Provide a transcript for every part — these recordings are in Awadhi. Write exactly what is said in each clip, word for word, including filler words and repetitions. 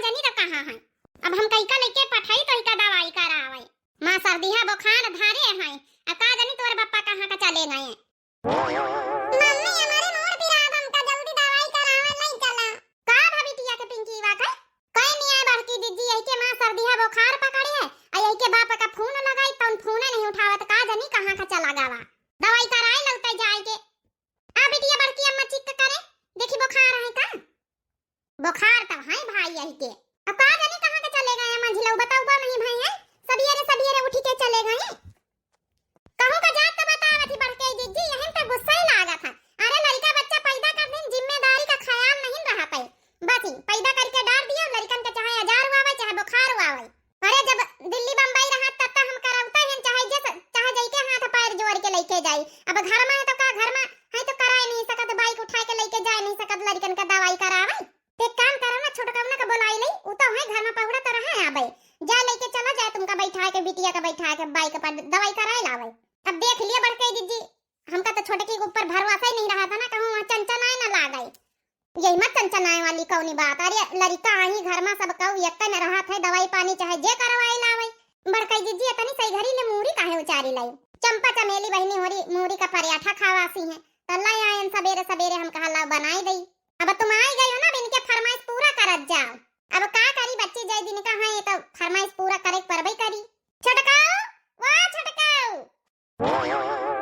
जनी तो कहाँ है। अब हम कइका लइके पठाई तो इका दवाई करावे। माँ सर्दी है, बुखार धरे है। अब का जनी तोर बप्पा कहाँ का चले गए। मम्मी, हमारे मूड़ पिरात, हमका जल्दी दवाई करावे लई चला। का भा बिटिया के पिंकी बा का? कई नियाय बड़की जिज्जी, यही के माँ सर्दी है, बुखार पकड़े है, आ यही के बाप का फोन लगाई, तउन फोने नहीं उठावत, का जनी कहाँ का चला गवा। दवाई कराए लौटे जाए के। आ बिटिया बड़की अम्मा चेक करे, देखी बुखार है का? बुखार तब है भाई यही के। अब का जनी कहाँ के चले गए मंझिलऊ, बतउबा नहीं भाई है, सबियरे सबियरे उठी के चले गए। कहूँ का जात तो बतावत ही बड़की जिज्जी, यही तो गुस्सा ही लागत है। अरे लड़का बच्चा पैदा कर दिन, जिम्मेदारी का ख्याल नहीं रहा पे। बस ही पैदा करके डाल दिया, लड़कन के चाहे अजार हुआ चाहे बुखार हुआ। अरे जब दिल्ली बम्बई रहत तब तो हम करौते हैं, चाहे जे स-, चाहे जइके हाथ पैर जोड़ के लइके जाई। अब घर में है तो का, घर में है तो कराए नहीं सकत, बाइक उठाए के लइके जाए नहीं सकत लड़कन का दवाई करावे। ते काम करो ना, छोटकौना का बोलाई ले, उ तो है घर में पहुड़ा तो रहे आबे। जा लइके चला जाए, तुमका बैठा के, बिटिया का बैठा के बाइक पर दवाई कराए लावे। अब देख लिया बड़की जिज्जी, हमका तो छोटकी के ऊपर भरोसा ही नहीं रहा था ना, कहूँ वहाँ चंचनाए ना लागे। यही मत चंचनाए वाली कौनी बात। अरे लड़िका आही घर में सब कहू एक न रहत है, दवाई पानी चाहे जे करवाई लावे। बड़की जिज्जी इतनी सही घरी ले मूरी काहे उचारी लाई? चंपा चमेली बहिनी होरी मूरी का पराठा खावासी है, तो लाई आयन सबेरे सबेरे, हम कहा लाओ बनाई दई। अब तुम आई गई हो ना, अब इनके फरमाइश पूरा करत जाओ। अब का करी बच्ची, जय दिन का है तो फरमाइश पूरा करे के परबे करी। छोटकाऊ, वा छोटकाऊ।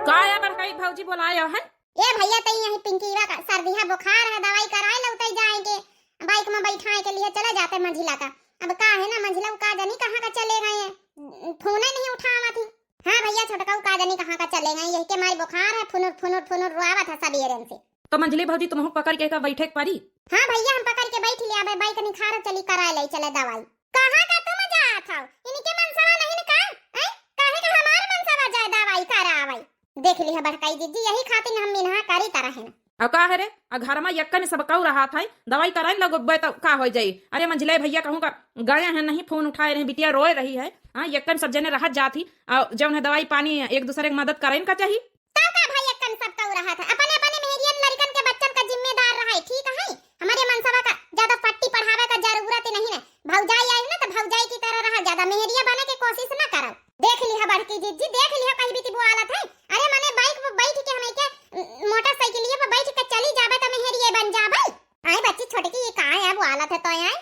का है बड़की भौजी बोलायो है? ए भैया, तई यही पिंकीवा का सर्दी है, बुखार है, दवाई कराए लौटे जाए के, बाइक में बैठाए के लिए चले जाते मंझिला का। अब का है ना मंझिला, उ का जानी कहाँ का चले गए हैं, फोने नहीं उठावत ही। हाँ भैया, छोटकाऊ का जानी कहाँ का चले गए, यही के मारी बुखार है, फुनुर फुनुर फुनुर रोआवत है सबेरन से। तो मंझली भौजी तुमहू पकड़ के का बैठे के परी? हाँ भैया, हम पकड़ के बैठ लिया, अबे बाइक निखारो चली कराए ले चले दवाई। कहाँ का तुम जात हौ? इनके मनसवा नहीं न का? हैं? काहे का हमार मनसवा जाए दवाई करावे? देख लिहा बड़की जिज्जी, यही खातिर हम मिनहा करी तरह है ना। अब का है रे, आ घर में यक्कन सब कऊ रहत है, दवाई कराए लगबे तो का हो जाई? अरे मंझले भैया कहूँ का गए हैं, नहीं फोन उठाए रहे, बिटिया रोए रही है। हाँ, यक्कन सब जने रहत जात ही, आ जौन है दवाई पानी एक दूसरे के मदद करे का चाही। तब का भाई, यक्कन सब कऊ रहत है, अपने अपने मेहरियन लड़िकन के बच्चन का जिम्मेदार रहे, ठीक है? हमरे मनसवा का ज्यादा पट्टी पढ़ावे का जरूरत ही नहीं है। भौजाई आई ना तो भौजाई की तरह रहा, ज्यादा मेहरिया बने के कोशिश ना करो। देख लिहा बड़की जिज्जी, देख लिहा कई बीती बोआलत है। अरे मने बाइक पर बैठ के हम एके, उम, मोटरसाइकिलिया पर बैठ के चली जाबे तो मेहरिये बन जाबे। आए बच्ची छोटकी, ये का है बोआलत है तो आए?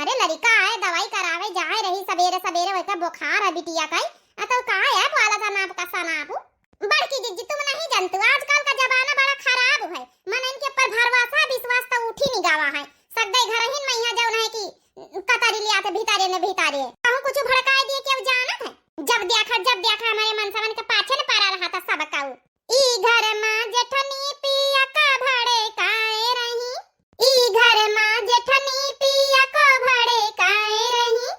अरे लड़िका आए दवाई करावे जाए रही सबेरे सबेरे, वैसे बुखार है बिटिया का। आ तो का है बोआलत है नाप का सनाप? बड़की जिज्जी, तुम नहीं जानतू, आजकल का जमाना बड़ा खराब है। मनइन के ऊपर भरवासा, विश्वास तो उठी नहीं गवा है। सगई घरहिन में यहाँ जौन है कि कतरी लिया थे भीतरे ने भीतरे। कहूँ कुछ भड़काए दिए, केहू जानत है? जब देखा, जब देखा, हमरे मनसवन के पाछे न पड़ा रहा था सब काऊ। ई घर मा जेठनी पिया का भड़काए रही, ई घर मा जेठनी पिया को भड़काए रही।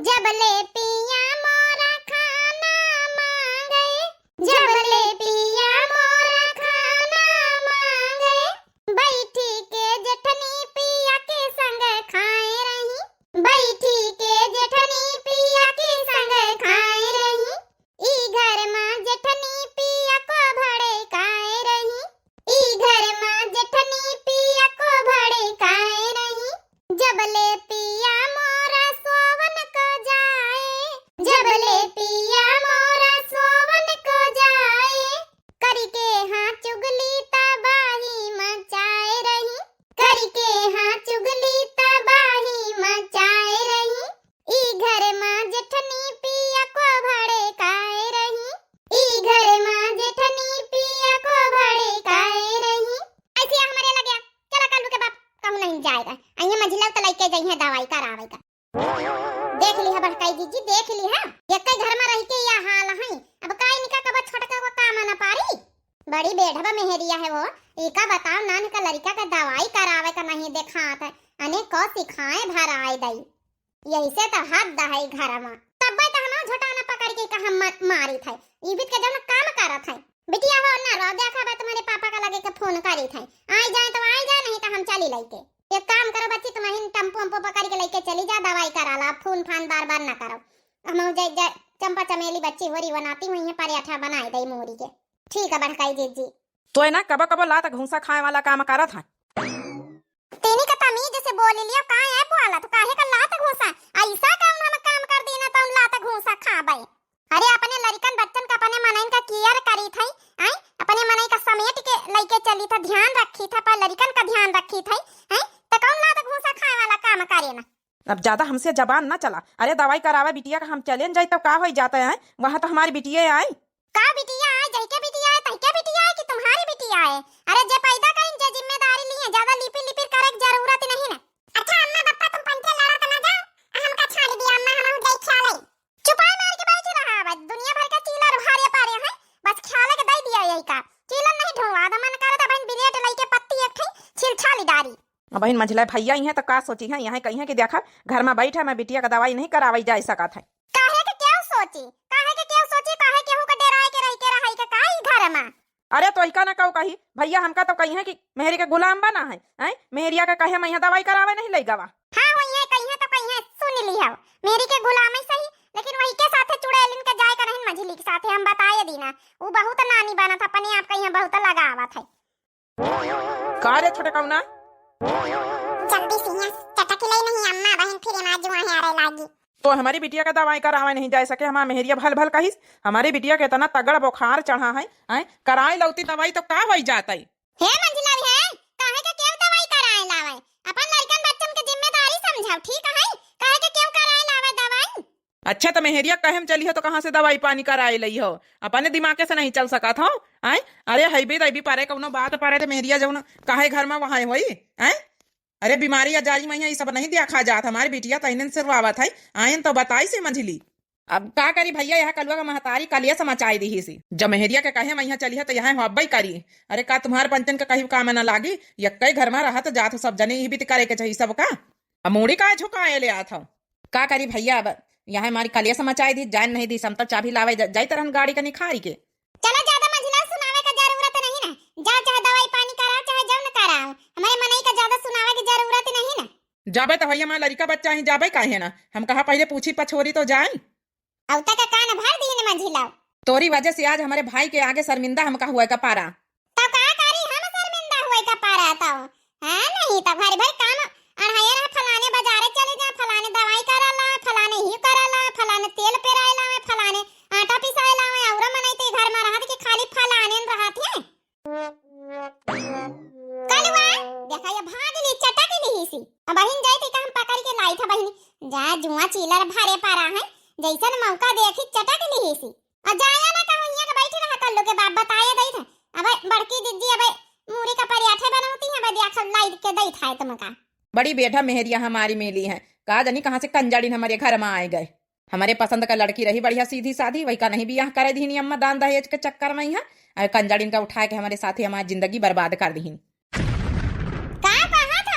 जब ले पिया मोरा खाना मांगे, जब ले पिया मोरा खाना मांगे, बैठी के जेठनी पिया के संग खाए रही, बैठी के जेठनी पिया के संग खाए रही। ई घर मा जेठनी पिया को भड़काए रही, ई घर मा जेठनी पिया को भड़काए रही। जब ले पिया मोरा सोवन को जाए, जब ले पिया मोरा सोवन को जाए, करके हाँ चुगली तबाही मचाए रही, करके हाँ चुगली तबाही मचाए रही। ई घर मा जेठनी पिया को भड़काए रही, ई घर मा जेठनी पिया को भड़काए रही। ऐसे हमरे लगे चला कालू के बाप कहूँ नहीं जाएगा। अइहे मंझिला तो लइके जइहे दवाई करावे का। देख लिहा बड़की जिज्जी, देख लिहा, यक्के घर मा रह के या हाल है। अब का इनका कब छोटका को काम न पारी? बड़ी बेढबा मेहरिया है वो। इका बताओ, नान का लड़िका का दवाई करावे का नहीं देखात है, अने को सिखाए भराए दई। यही से तो हद है घर मा। तब्बे तो हम झोटाना पकड़ के का हम मा-, मारी थे। ई बीत के जौन काम करत है। बिटिया हो ना रो, देखा बा तुम्हारे पापा का लगे के फोन करी थे। आई जाए तो आई जाए, नहीं तो हम चली लइके। एक काम करो बच्ची, तुम ही टेम्पो वेम्पो पकड़ के लइके चली जा, दवाई करा ला, फोन फान बार बार ना करो। हम जाए, जाए, चंपा चमेली बच्ची होरी बनाती हुई है, पराठा बनाए दई मूरी के। ठीक है बड़की जिज्जी। तो है ना, कबो कबो लात घूसा खाए वाला काम करत है। तेनी का तमीज से बोली लियो, का है बोला तो काहे का लात घूस देना। अब ज्यादा हमसे जबान ना चला। अरे दवाई करावे बिटिया का हम चलेन जाई तब का होई जाता है? वहाँ तो हमारी बिटिया आई। का बिटिया आए, जहिके बिटिया आए, तहिके बिटिया आए कि तुम्हारी बिटिया आए? अरे जे पैदा कइन, जे जिम्मेदारी लिए, ज्यादा लिपिर लिपिर करे के जरूरत नहीं ना। अच्छा अम्मा बप्पा तुम पंचे लड़ा त ना जाओ, आ हमका छाड़ दिया अम्मा, हम जाई ख्याल है। चुपाई मार के बैठ रहा है, दुनिया भर का चीलर भारे पारे हैं, बस ख्याल के दे दिया यही का। चीलर नहीं ढोवा, तो मन करता बहन बिलेट लइके पत्ती एक ठई छिल छाली डारी। अब बहिन मंझिला भैया इहें तो का सोची है, यहाँ कही है कि देखा घर में बैठा मैं बिटिया का दवाई नहीं करावई जाए सकत है। काहे के केहू सोची, काहे के केहू सोची, काहे केहू के डेराए के रह के रहाई के काई घर में? अरे तो इका ना कहू कही भैया, हमका तो कही है कि मेहरी के गुलाम बना है, हैं? मेहरिया के कहे मैं यहाँ दवाई करावे नहीं लई गवा। हाँ हो ये कही है तो कही है, सुन ली हो, मेहरी के गुलाम है सही, लेकिन वही के साथे चुड़ैलिन के जाए का नहीं, मंझिली के साथे हम बताए दीना, वो बहुत नानी बनत है, अपने आप कही है बहुत लगावत है। का रे छोटे कौना? जल्दी से यहाँ चटक ले नहीं अम्मा बहन फिर एमा जुआ है अरे लागी। तो हमारी बिटिया का दवाई करावे नहीं जाए सके, हमार मेहरिया भल भल कहिस, हमारी बिटिया के इतना तगड़ बुखार चढ़ा है, हैं? कराए लौती दवाई तो का होई जात है? हे मंझिला भी है, काहे के केव दवाई कराए लावे? अपन लड़कन बच्चन के जिम्मेदारी समझाओ, ठीक है? काहे के केव कराए लावे दवाई? अच्छा, त मेहरिया कहे में चली है, तो कहाँ से दवाई पानी कराए लई हो? अपने दिमागे से नहीं चल सकत हो, आय? अरे, हईबे दैबे परे, कौनो बात परे, त मेहरिया जौन कहे घर में वहाँ होई, आय? अरे, बीमारी आ जाई मैया, ई सब नहीं देखा जात, हमारी बिटिया तैनन से रोआवत है, आयन तो बताई से मंझिली। अब का करी भैया, यह कलुआ का महतारी कलिया से मचाई दिहिसी। जब मेहरिया के कहे मैया चली है, तो यहाँ होब्बे करी। अरे, का तुम्हार पंचन के कही काम न लागी? यक्कई घर में रहत जात हो सब जने, यही बीत करे के चाहिए सबका। अब मूड़ी काहे झुकाए ले आत हो? का करी भैया, अब यहाँ हमारी कलिया से मचाई दी, जान नहीं दी, समतल चाबी लावे जा-, जाइत रहन गाड़ी का निखारी के। चला, ज्यादा मंझिला सुनावे का जरूरत नहीं ना, जाओ चाहे दवाई पानी कराओ, चाहे जौन कराओ, हमारे मनई का ज्यादा सुनावे की जरूरत नहीं ना। जाबे तो भैया, हमार लड़िका बच्चा ही, जाबे काहे ना, हम कहा पहले पूछी पछोरी तो जाए। अवता का कान भर दीन मंझिला। तोरी वजह से आज हमारे भाई के आगे शर्मिंदा हमका हुआ का पारा। तो का करी हम शर्मिंदा हुए का पारा तो? हाँ, नहीं तो घर भर काम अढ़ाए रहा, फलाने बाजारे चले जा, फलाने दवाई करा ला, फलाने ही करा ला, फलाने तेल पेराए ला, फलाने आटा पिसाए ला, और मनई ते घर में रहत कि खाली फलाने न रहत है। कलुआ, देखा ये भाग ली, चटक ली ही सी। अब बहिन जाई थी का हम पकड़ के लाई था बहिन, जा जुआ चीलर भरे पारा है, जैसन मौका देखी चटक ली ही सी। आ जाया ना कहूँ, हियाँ के बैठी रहा कल्लू के बाप, बताए दई थे। अबे बड़की जिज्जी, अबे मूरी का परियाठा बनौती है, अबे दिया खा लाई के दई था तुमका। बड़ी बेढा मेहरिया हमारी मिली है, का जानी कहाँ से कंजाड़िन हमारे घर में आए गए। हमारे पसंद का लड़की रही बढ़िया सीधी साधी, वही का नहीं बियाह करे दीनी अम्मा दान दहेज के चक्कर में ही है। अरे कंजाड़िन का उठा के हमारे साथे हमारी जिंदगी बर्बाद कर दीनी। का कहा था?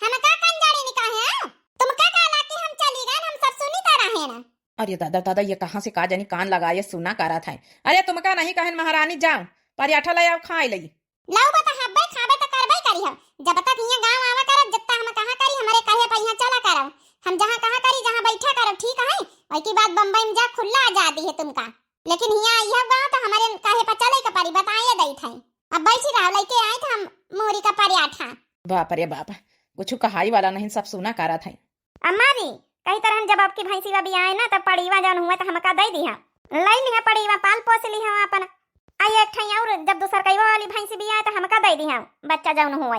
हम का कंजाड़िन का है? तुम का कहला कि हम चली गए, हम सब सुनी ता रहे ना। अरे दादा, दादा, ये कहाँ से का जानी कान लगाए सुना करा था। अरे तुमका नहीं कहन महारानी, जाओ परियाठा ले आओ, खाए लई। लाओ बता, हब्बे खाबे तो करबे करी हम। जब तक हियाँ गाँव आवा करब, जब तक हम कहाँ करी, हमारे कहे पे हियाँ चला करब। हम जहाँ कहाँ करी, जहाँ बैठा करब, ठीक है? वही की बात बम्बई में जा, खुला आजादी है तुमका। लेकिन हियाँ आई हो गाँव तो हमारे कहे पे चले के पड़ी, बताए दई थे। अब बैठी रहो, लेके आए थे हम मूरी का परियाठा। बाप रे बाप, कुछ कहाई वाला नहीं, सब सुना करा था। अम्मा जी, कही तरहन जब आपकी भैंसी बा बियाए ना, तब पड़ीवा जौन हुआ त हमका दे दिहा। ले लिहा पड़ीवा, पाल पोस लिहा अपन। आई एक ठई और जब दूसर कईवा वाली भैंसी बियाए त हमका दे दिहा, बच्चा जौन हुआ।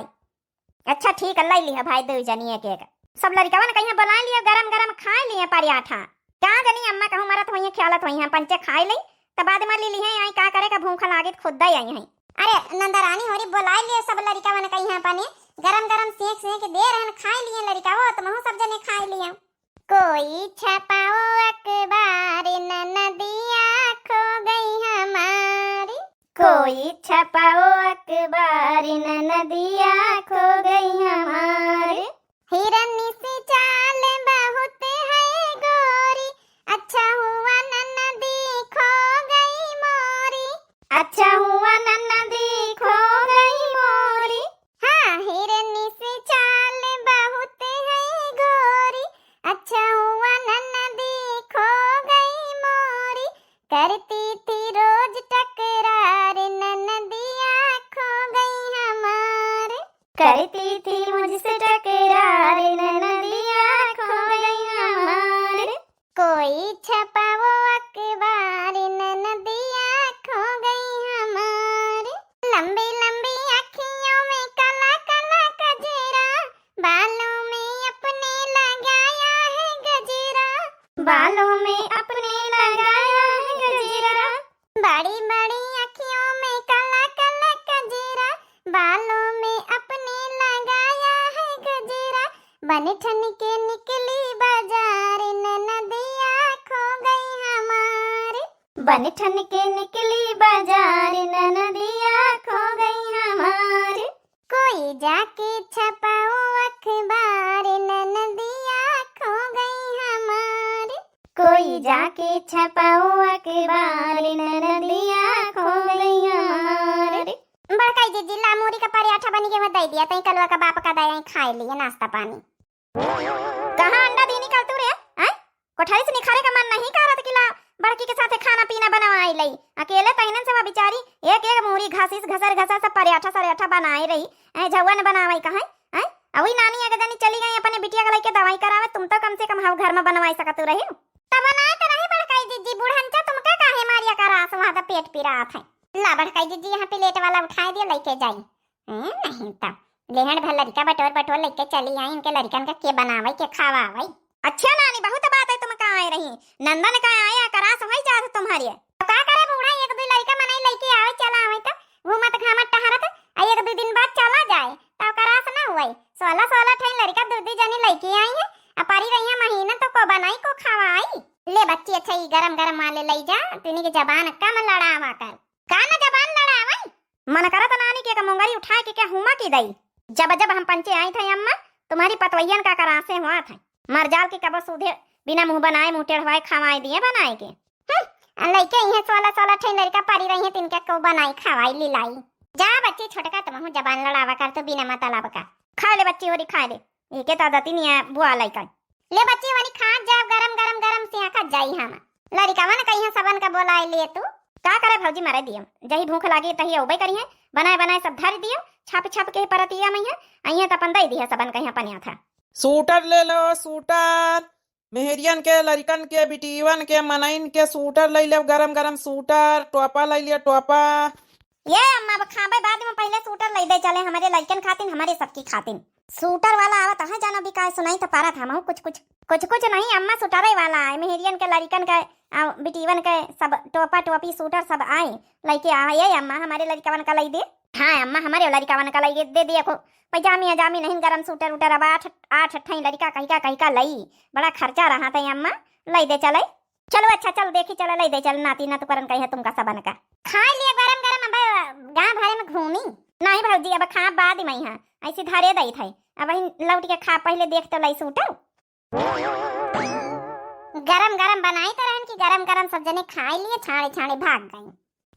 अच्छा ठीक है, ले लिहा भाई, दो जनी एक एक। सब लड़िकवन कहिया बुला लिया, गरम गरम खाए लिया परियाठा। का जनी अम्मा कहूँ मरत होइहे, ख्यालत होइहे, पंचे खाए ले, त बाद में ले लिहे, आई का करे का भूख लागे त खुद दे आई है। अरे नंदरानी होरी बुलाए लिए सब लड़िकवन कहिया अपने, गरम गरम सेक सेक दे रहन, खाए लिए लड़िका, वो तुमहू सब जने खाए लिया। कोई छपाओ अखबार, ननदिया खो गई हमारी। कोई छपाओ अखबार, ननदिया खो गई हमारी। हिरनी सी चाल बहुत है गोरी, अच्छा हुआ ननदी खो गई मोरी। अच्छा हुआ ननदी खो गई मोरी। हाँ, हिरनी सी चाल बहुत है गोरी, अच्छा हुआ ननदी खो गई मोरी। करती थी रोज टकरार, ननदिया खो गई हमारी। करती थी मुझसे बन ठन के निकली बाजार, ननदिया खो गई हमार। बन ठन के निकली बाजार, ननदिया खो गई हमार। कोई जाके छपाओ अखबार, ननदिया खो गई हमार। कोई जाके छपाओ अखबार, ननदिया खो गई हमार। बड़काई जिज्जी, ला मूरी का पराठा बनी के वह दे दिया, तई कलुआ का बाप का दया खाए लिए नाश्ता पानी। कहाँ अंडा दीनी कल तू रे, हैं? कोठरी से निखरे का मन नहीं करत कि ला बड़की के साथे खाना पीना बनवाई लई। अकेले तहिनन से वह बिचारी एक एक मूरी घसीस घसर घसर सब पराठा सराठा बनाए रही। ऐ झउआ न बनावई कहाँ, हैं? अउई नानी एक जनी चली गई अपने बिटिया के लइके दवाई करावे, तुम तो कम से कम हव घर में बनवाई सकत रही। तब बनाए तो रही बड़काई जिज्जी, बुढ़नचा तुमका काहे मारिया का रास वहाँ तो पेट पिरात है। ला बड़काई जिज्जी, यहाँ प्लेट वाला उठाए दिया, लइके जाई। हैं, नहीं तो लेहन भर लड़का बटोर बटोर लइके चली आई, इनके लड़कन का के बनावई, के खवावई। अच्छा नानी, बहुत बात है तुम का आए रही, नंदन का आया करास होई जात तुम्हारी। तो का करे बूढ़ा, एक दो लड़का मनई लइके आवे, चला आवे तो घूमत घामत टहरत, आ एक दो दिन बाद चला जाए, तो करास ना हुई। सोलह सोलह ठई लड़का दो दो जनी लइके आई है, आ परी रही है महीना तो को बनाई को खवाई। ले बच्ची, अच्छा ई गरम गरम वाले लई जा, तिनी के जबान कम लड़ावा कर। का न जबान लड़ावई? मन करत नानी के एक मुंगरी उठाए के क्या हुमा की दई। जब जब हम पंचे आई थे अम्मा, तुम्हारी पतवैयन का करासे हुआ था। मर जाल के कबो सूधे बिना मुंह बनाए, मुंह टेढ़वाए खवाए दिए बनाए के। हम्म, आ लइके इहे सोलह सोलह ठे लड़का परी रही है, तिनके को बनाई खवाई लिलाई। जा बच्ची छोटका, तुम हूँ जबान लड़ावा कर तो बिना मतलब का। खा ले बच्ची होरी, खा ले। एके तो आदती नहीं है बुआ लइका। ले बच्ची, वनी खात जाब, गरम गरम गरम से आखत जाई हम। लड़िकवन कहिया सबन का बोलाए लिए तू। का करे भौजी, मरे दियो, जही भूख लागी तही अउबे करिहे। बनाए बनाए सब धर दियो, छाप छाप के परतिया में है, अइहे त अपन दे दिहे सबन कहिया पनिया था। सूटर ले लो, सूटर। मेहरियन के, लड़िकन के, बिटियवन के, मनइन के सूटर ले ले, गरम गरम सूटर, टोपा ले लिया, टोपा। ये अम्मा, अब खाबे बाद में, पहिले सूटर लई दे चले, हमरे लइकन खातिन, हमरे सबकी खातिन। सूटर वाला आवत है, जानो भी काय सुनाई तो पारत हमहू कुछ कुछ। कुछ कुछ नहीं अम्मा, सूटरे वाला है, मेहरियन के, लड़िकन के, आ, बिटियवन के, सब टोपा टोपी सूटर सब आए, लइके आवा। ये अम्मा, हमरे लड़िकवन का लई दे। हाँ अम्मा, हमरे लड़िकवन का लई दे दिया को। पैजामी अजामी नहीं, गरम सूटर उटर, अब आठ, आठ ठई लड़िका कहिका कहिका लई, बड़ा खर्चा रहा था अम्मा, लई दे चले। चलो अच्छा, चल देखी, चल लई दे चल, नाती नातू करन कही है तुमका सबन का। खाए लिए गरम गरम, अब गाँव भरे में घूमी। नहीं भौजी, अब खा बाद में, हाँ ऐसी धरे दई थे, अब वही लौट के खा, पहिले देख तो लई सूटर। गरम गरम बनाई तो रहन कि गरम गरम सब जने खाए लिए, छाड़े छाड़े भाग गई।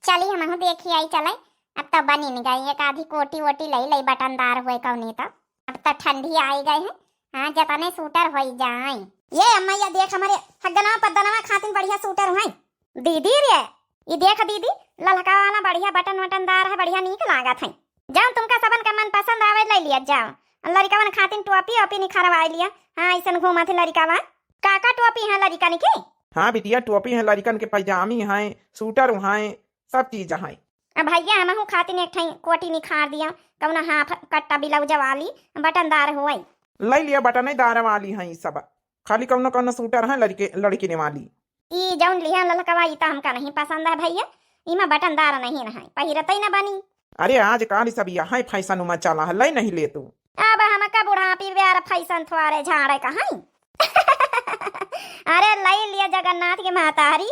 चली हमहू देखी आई चले, अब तो बनी न गई, एक आधी कोटी वोटी लई लई, बटनदार हुए कौनी तो। अब तो ठंडी आई गई है, हाँ, जतने सूटर होई जाए। ये अम्मा, ये देख, हमरे हगनवा पद्दनवा खातिन बढ़िया सूटर हुए। दीदी रे, ई देख दीदी, ललका वाला बढ़िया बटन वटनदार है, बढ़िया नीक लागत है। जाओ, तुमका सबन का मन पसंद आवे, ले लिया जाओ। लड़िकवन खातिन टोपी ओपी निखरवा लिया। हाँ, ऐसन घूमत है लड़िकवा। काका टोपी है लड़िकन की? हाँ बिटिया, टोपी है लड़िकन के, पैजामी है, सूटर है, सब चीज है। अब भैया, हमहू खातिन एक ठई कोटी निखार दिया, कौनो हाफ कट्टा ब्लाउज वाली बटनदार होई। ले लिया, बटनदार वाली है ई सब, खाली कौनो कौनो सूटर है लड़के लड़किन वाली। ई जौन लिहा ललकवा, ई त हमका नहीं पसंद है भैया, इमा बटनदार नहीं है, पहिरतई न बनी। अरे आजकाल ई सब यही फैशन उमा चला है, ले नहीं ले तू। अब हमका बुढ़ापी ब्यार फैशन थ्वारे झाड़े का है। अरे ले लिया जगन्नाथ के महतारी,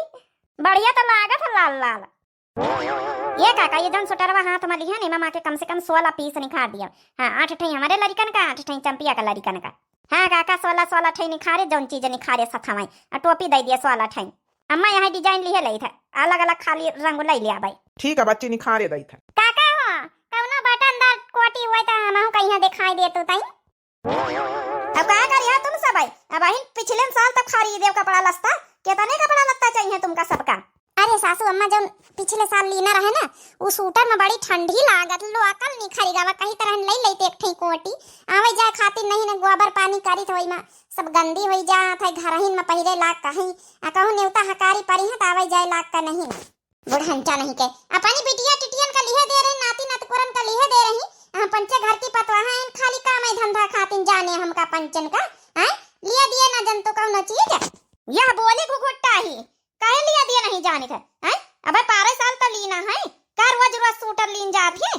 बढ़िया तो लागत है लाल लाल। ये काका, ये जौन सुटरवा हाथ में लिहन, एमा माँ के कम से कम सोलह पीस निखार दिया। हाँ, आठ ठई हमरे लड़िकन का, आठ ठई चंपिया का लड़िकन का। हाँ काका, सोलह सोलह ठई निखारे, जौन चीज निखारे सथवाई। आ टोपी दे दिया सोलह ठई। अम्मा यहाँ डिजाइन लिहे लई था, अलग अलग खाली रंग लई लिया भाई। ठीक है बच्ची, निखारे दई था। काका हो, कौनो बटनदार कोटी हुए तो हमहू कहीं दिखाई दे तू तई। अब का करिया तुम सब आई? अब अहिन पिछले साल तक खरीदे कपड़ा लत्ता, कितने कपड़ा लत्ता चाहिए तुमका सबका? अरे सासू अम्मा, जौन पिछले साल लीना रहे ना, उ सूटर में बड़ी ठंडी लागत, लोकल निखरी गवा, कही तरह ले लेते एक ठे कोटी, आवे जाए खातिर नहीं न गोबर पानी करी तो ओइमा सब गंदी होई जात है, घरहिन में पहिरे लाग कहीं, आ कहूँ नेवता हकारी परी है तो आवे जाए लाग का नहीं। बुढ़ंचा नहीं के, अपनी बिटिया टिटियन का लिहे दे रही, नाती नतकुरन का लिहे दे रही। हम पंचे घर की पतवाह हैं, खाली काम है धंधा खातिन जाने हमका पंचन का, हैं? लिया दिए ना जन तो कौनो चीज। यह बोली घुघुट्टा ही, कहे लिया दिए नहीं जानित है, हैं? अबे पारे साल तो लीना है, का रोज रोज सूटर लीन जात है?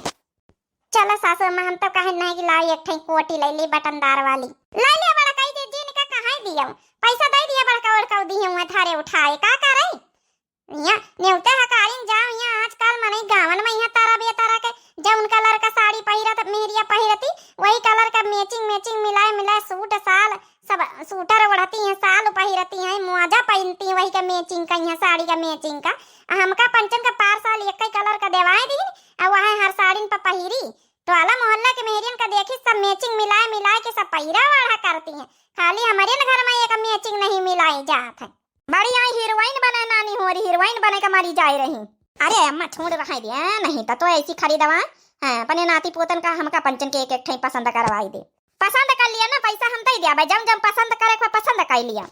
चलो सासू अम्मा, हम तो कहे नहीं कि लाओ एक ठे कोटी ले ली बटनदार वाली। ले लिया बड़ा दियो। पैसा दइ दिया, बड़का बड़का दिहे हुए थारे उठाए, का करे? यहाँ नेवते हकारिन जाओ, यहाँ आजकल मनई गावन में यहाँ तारा बेतारा के जौन कलर का साड़ी पहिरत, मेहरिया पहिरती, वही कलर का matching matching मिलाए मिलाए सूट साल, सब सूटर ओढ़ती हैं, साल पहिरती हैं, मोजा पहनती हैं, वही का matching का, यहाँ साड़ी का matching का। आ हमका पंचन का पार साल एक ही कलर का देवाए दी, आ वह हर साड़िन पर पहिरी। टोला मोहल्ला के मेहरियन का देखी, सब matching मिलाए मिलाए के सब पहिरा ओढ़ा करती हैं, खाली हमरे न घर में एक matching नहीं मिलाई जात है। बड़ी आई हीरोइन बने नानी होरी, हीरोइन बने के मरी जाए रही। अरे अम्मा छोड़ रहे दे, नहीं तो, तो ऐसी खरीदवा, हाँ, अपने नाती पोतन का हमका पंचन के एक एक ठे पसंद करवाई दे। पसंद कर लिया ना, पैसा हम दे दिया भाई, जम जम पसंद करे को पसंद कर लिया।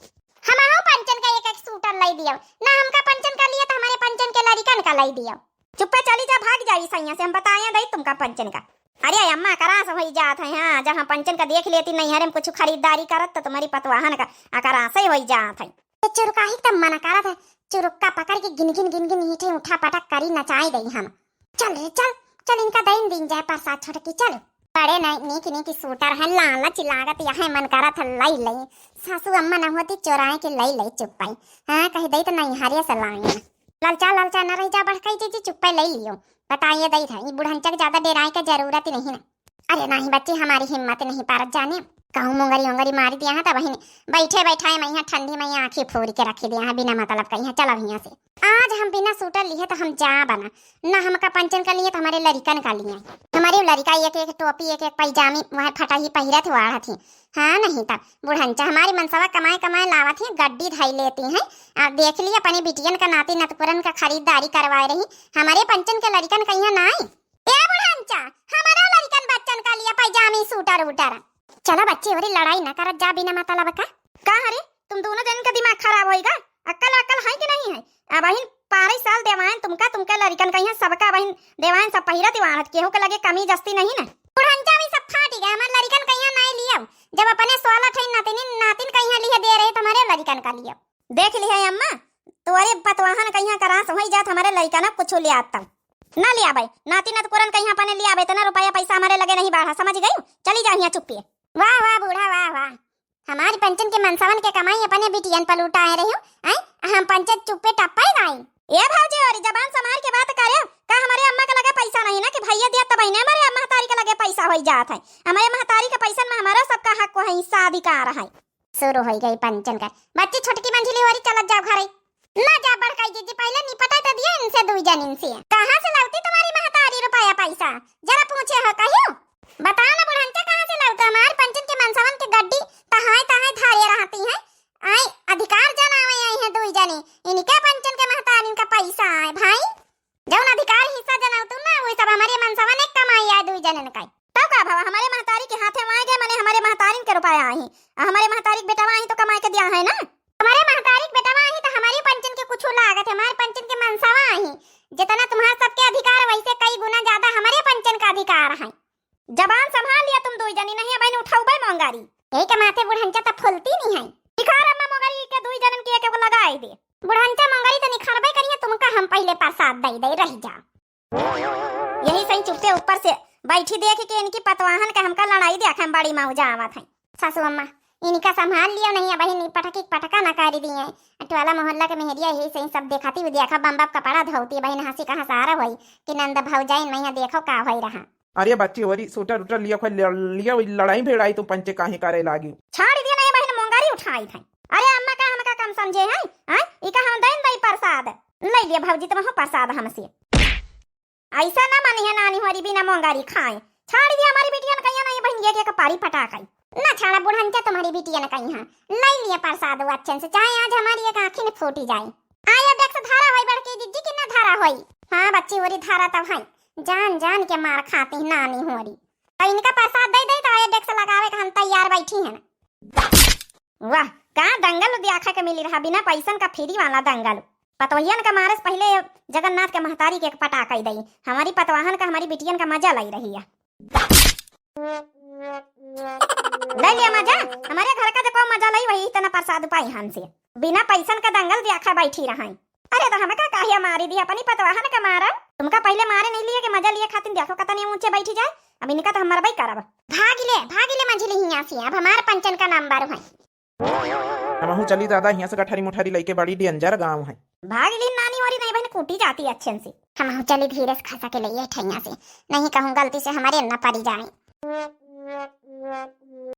हम हो पंचन का एक एक सूटर लाई दिया ना, हमका पंचन कर लिया तो हमारे पंचन के लड़िकन का लाई दिया। चुप्पे चली जा, भाग जाई सैया से, हम बताए दई तुमका पंचन का। अरे अम्मा, करास होई जात है, हाँ, जहाँ पंचन का देख लेती नैहरे में कुछ खरीदारी करत तो तुम्हारी पतवाहन का अकरास ही होई जात है। तो चुरकाही तब मना करत है, चुरुक्का पकड़ के गिन गिन गिन गिन हीठे उठा पटक करी नचाई दई हम। चल रे चल, चल इनका दइन दिन जाए प्रसाद छोटकी, चल। बड़े नहीं नीक नीक सूटर है, लालच लागत यह मन करत है लाई लाई। सासू अम्मा न होती चोराए के लाई लाई चुप्पे। हाँ, कह दई तो नैहरे से लाई। ललचा ललचा न रह जा, बड़काई जीजी चुप्पे ले लियो। बताइए दई था, ई बुढ़नचा के ज्यादा डेराए के जरूरत ही नहीं ना। अरे नहीं बच्ची, हमारी हिम्मत नहीं पारत जाने। कहूँ मुंगरी उंगरी मारी दिया है तब बहिन बैठे बैठाए मैं यहाँ ठंडी में यहाँ आँखी फोड़ के रखी दिया है बिना मतलब का। यहाँ चला यहाँ से। आज हम बिना सूटर लिए तो हम जा बना, ना हमका पंचन का लिए तो हमारे लड़िकन का लिए। हमारे लड़िका एक एक टोपी, एक एक पैजामी वहाँ फटा ही पहिरत हुआ थी। हाँ, नहीं तब बुढ़नचा हमारी मनसवा कमाए कमाए लावत ही, गड्डी धई लेती हैं। आ, देख ली अपने बिटियन का, नाती नतपुरन का खरीदारी करवाए रही, हमारे पंचन के लड़िकन कहिया नाई। ए बुढ़नचा, हमारा लड़िकन बच्चन का लिए पैजामी सूटर उटर। चला बच्ची, ओरी लड़ाई न करत जा बिना मतलब का। का हरे, तुम दोनों जन का दिमाग खराब होइगा? अक्कल अक्कल है कि नहीं है? अबहिन पारई साल देवायन तुमका, तुमके लड़िकन कहिया सबका अबहिन देवायन, सब पहिरत इवाड़त, केहू के लगे कमी जस्ती नहीं ना। बुढ़नचा भी सब फाटी गए, हमार लड़िकन कहिया नहीं लियो। जब अपने सोलह ठे नातिन नातिन कहिया लिए दे रहे, तुम्हारे लड़िकन का लियो। देख लिहे अम्मा, तोरे पतवाहन कहिया करास होई जात, हमारे लड़िका ना कुछ ले आता। ना ले आवे, नाती नतकुरन कहिया अपने ले आवे, इतना रुपया पैसा हमारे लगे नहीं बाढ़ा, समझ गई? चली जा हियाँ चुप्पे। वाह वाह बूढ़ा, वाह वाह। हमारी पंचन के मनसवन के कमाई अपने बिटियन पर लुटाए रही हो, आय? हम पंचन चुप्पे टप्पे गाई। ए भौजी, और जबान संभाल के बात करे, का हमारे अम्मा के लगे पैसा नहीं ना कि भैया दिया तब ने हमारे अम्मा तारी के लगे पैसा होई जात है। हमारे महतारी के पैसन में हमारा सबका हक है, हिस्सा अधिकार है। शुरू होई गई पंचन का। बच्ची छोटकी मंझली होरी चलत जाओ घरे। ना जा बड़काई जीजी, पहले निपटा तो दिया इनसे दुई जन इनसे। कहाँ से लावती तुम्हारी महतारी रुपया पैसा? जरा पूछे हो कहियो? बताओ ना बुढ़नचा, कहाँ से लावता? हमार पंचन के मनसवन के गड्डी तहाए तहाए धारे रहती है। आई अधिकार जनावे आई है दुई जने। इनके पंचन के महतारी इनका पैसा आए भाई। जौन अधिकार हिस्सा जनावतू ना, वही सब हमारे मनसवन एक कमाई आए दुई जनन का। तब का भवा, हमारे महतारी के हाथे में आए गए, माने हमारे महतारिन के रुपया आही, आ हमारे महतारी के बेटवा आही तो कमाए के दिया है ना। हमारे महतारी के बेटवा आही तो हमारी पंचन के कुछ लागत है, हमारे पंचन के मनसवा आही। जितना तुम्हारा सबके अधिकार वैसे कई गुना ज्यादा हमारे पंचन का अधिकार है। जबान संभाल लिया तुम दुई जनी, नहीं बहन उठाऊ बे मोंगारी। यही के माथे बुढ़नचा तो फुलती नहीं है। निखार अम्मा मोंगारी के दुई जनन के एक एगो लगाई दे। बुढ़नचा मोंगारी तो निखारबे करिए, तुमका हम पहले प्रसाद दे दे रह जा। यही सही चुपते ऊपर से बैठी देख के इनकी पतवाहन के हमका लड़ाई देख हम बड़ी मौजा आवत है। सासू अम्मा, इनका संभाल लियो नहीं, अबही नी पटकी पटका ना करी दिए। टोला मोहल्ला के मेहरिया यही सही सब देखाती हुई देखा बम बम कपड़ा धोती बहिन हंसी का हंसारा होई कि नंद भौजाइन में यहाँ देखो का होई रहा। अरे बच्ची होरी सूटर उटर लिया खोल लिया, लड़ाई भिड़ाई तू पंचे काहे करे लागी। छाड़ी दिया नहीं बहिन मोंगारी उठाई थे। अरे अम्मा का हमका कम समझे है, हैं? इका हम दैन दई प्रसाद। ले लिया भौजी तुम हो प्रसाद हमसे। ऐसा ना मानी है नानी होरी बिना मोंगारी खाए। छाड़ी दिया हमारी बिटिया ने कहिया नहीं बहिन ये के कपारी पटा खाई। ना छाड़ा बुढ़नचा तुम्हारी बिटिया ने कहिया। ले लिया प्रसाद वो अच्छे से, चाहे आज हमारी एक आँखी ने फूटी जाए। आयो डेक्स धारा होई बड़के जीजी कि ना धारा होई? हाँ बच्ची होरी धारा तब है। जान जान के मार खाती नानी होरी। तो इनका प्रसाद दे दे तो आयो डेक्स लगावे का हम तैयार बैठी हैं। वाह, का दंगल द्याखा के मिली रहा, बिना पैसन का फ्री वाला दंगल। पतवहियन का मारे से पहले जगन्नाथ के महतारी के एक पटा कई दई। हमारी पतवाहन का हमारी बिटियन का मजा लाई रही है। ले लिया मजा, हमारे घर का जो को मजा लाई वही इतना प्रसाद पाई हमसे। बिना पैसन का दंगल द्याखा बैठी रहा। अरे तो हमका काहे मारी दी, अपनी पतवाहन का मारा। तुमका पहले मारे नहीं लिए कि मजा लिए खातिर देखो कतने ऊंचे बैठी जाए। अब इनका तो हम मरबई करब। भाग ले, भाग ले मंझली हियां से, अब हमार पंचन का नंबर है। हमहू चली दादा, हियाँ से गठारी मुठारी लइके, बड़ी danger गाँव है। भाग ली नानी, मोरी नहीं बहन कूटी जाती अच्छे से। हमहू चली धीरे से खसा के लइए ठैया से, नहीं कहूँ गलती से हमारे न पड़ी जाए।